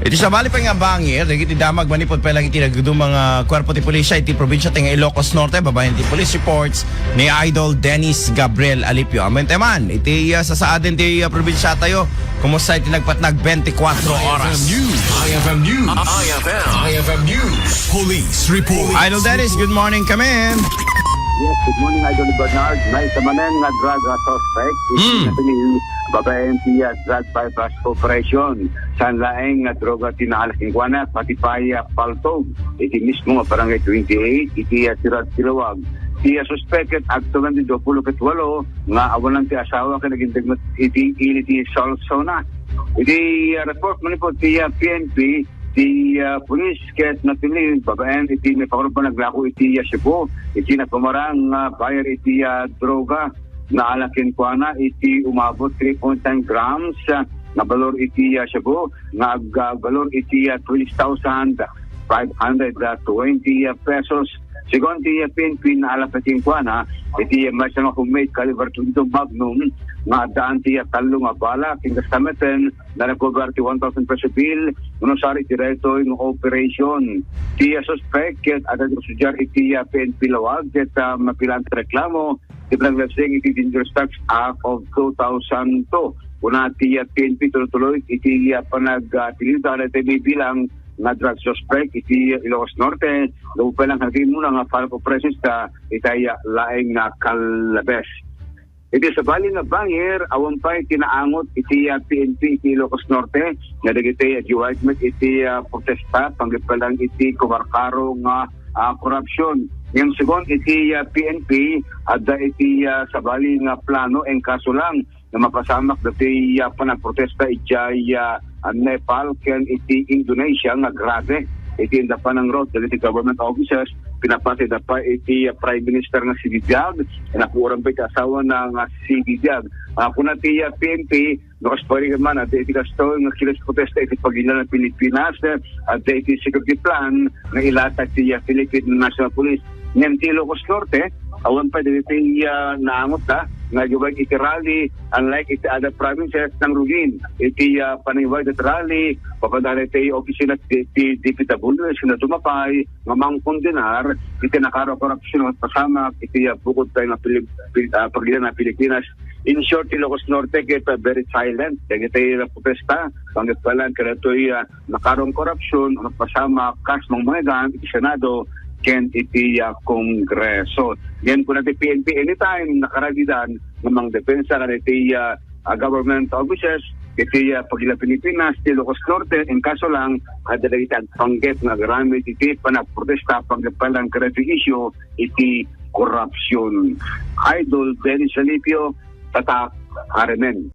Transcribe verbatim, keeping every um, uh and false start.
Iti sabali pay nga bangir, dagiti damag manipud pay lang iti nagduduma nga kuerpo ti pulisya iti probinsya ti nga Ilocos Norte, babaen ti police reports ni Idol Dennis Gabriel Alipio. Ammo man, iti, ah, sasaaden ti, ah, probinsya tayo, kumusta iti nagpatnag twenty-four oras? I F M News. I F M News. I F M News. Police report. Idol Dennis, good morning, come in. Yes, good morning, Idol Bernard. May isa manen nga drug, ah, suspect. Hmm. Iti babaen ti, ah, drug buy-bust operation. Saan laeng nga droga ti naala kenkuana, pati pay, ah, paltog. Iti mismo nga Barangay twenty-eight, iti, ah, Ciudad Siloag. Ti, ah, suspek ket agtugan ti duapulo ket walo nga awanan ti asawa ken nagindeg met iti ili ti Solsona. Iti, ah, report manipud ti, ah, P N P, ti, ah, pulis ket napili babaen iti maipapan a panaglako iti, ah, Cebu. Iti nagpamarang nga buyer iti, ah, droga naala kenkuana iti umabot three point nine grams, ah, nga balor iti, ah, shabu, nga ag-, ah, balor iti, ah, twelve thousand five hundred twenty pesos. Segun ti, ah, P N P, naala pay kenkuana iti, ah, maysa nga homemade caliber twenty-two Magnum nga addaan ti, ah, tallo nga bala, ken kasta metten, na-recover ti one thousand peso bill, no sar iti daytoy nga operation. Ti, ah, suspek ket adda ti kustodiar iti, ah, P N P Laoag ket, ah, mapilaan ti reklamo ti panaglabseng iti Dangerous Drugs Act of two thousand two. Kuna ti, ah, P N P, tuloy-tuloy iti, ah, panag-, ah, tinilda daytoy bilang nga drug suspect iti Ilocos Norte. Gapu pay lang kadagiti immuna nga follow-up operations ta itay, ah, laeng nga kallabes. Iti sabali nga bangir, awan pay ti naangot iti, ah, P N P iti Ilocos Norte nga dagiti, ah, giwayat met iti, ah, protesta panggep lang iti kumarkaro nga, ah, korupsyon. Ngem segun iti, ah, P N P, adda iti, ah, sabali nga plano en kaso lang nga mapasamak dagiti, ah, panagprotesta idiay, ah, Nepal ken iti Indonesia nga grabe iti indapan nga road dagiti government officers. Pinapatay da pay iti, ah, Prime Minister nga si Bibiag, napuoran pay iti asawana nga si Bibiag. Ah, kuna ti, ah, P N P, no, kas pari man, adda iti kastoy nga kilos protesta iti pagila na Pilipinas, eh, adda iti security plan nga ilatag ti, ah, Philippine National Police. Ngem ti Ilocos Norte, awan pay dagiti, ah, naangot da nga giwayat iti rally, unlike iti other provinces, nangrugin iti, ah, panagiwayat iti rally, papadala iti opisina ti, ti D P W, sino dumapay, nga mangkondenar iti nakaro a korupsyon a pasamak iti, ah, bukod pay nga Pilip-, Pil-, ah, pagila na Pilipinas. In short, ti Ilocos Norte ket, ah, very silent dagiti protesta panggep lang kadagitoy, ah, nakaro a korupsyon a pasamak kas mangmangegam iti Senado ken iti, ah, Kongreso. Ngem kuna ti P N P, anytime nakaradidan nga mangdepensa kadagiti, ah, ah, government officers iti, ah, pagila Pilipinas ti Ilocos Norte, en kaso lang, adda dagiti agpanggep nga agaramid iti panagprotesta panggep lang kadagiti issue iti korupsyon. Idol Dennis Alipio, Tatak, Aremen.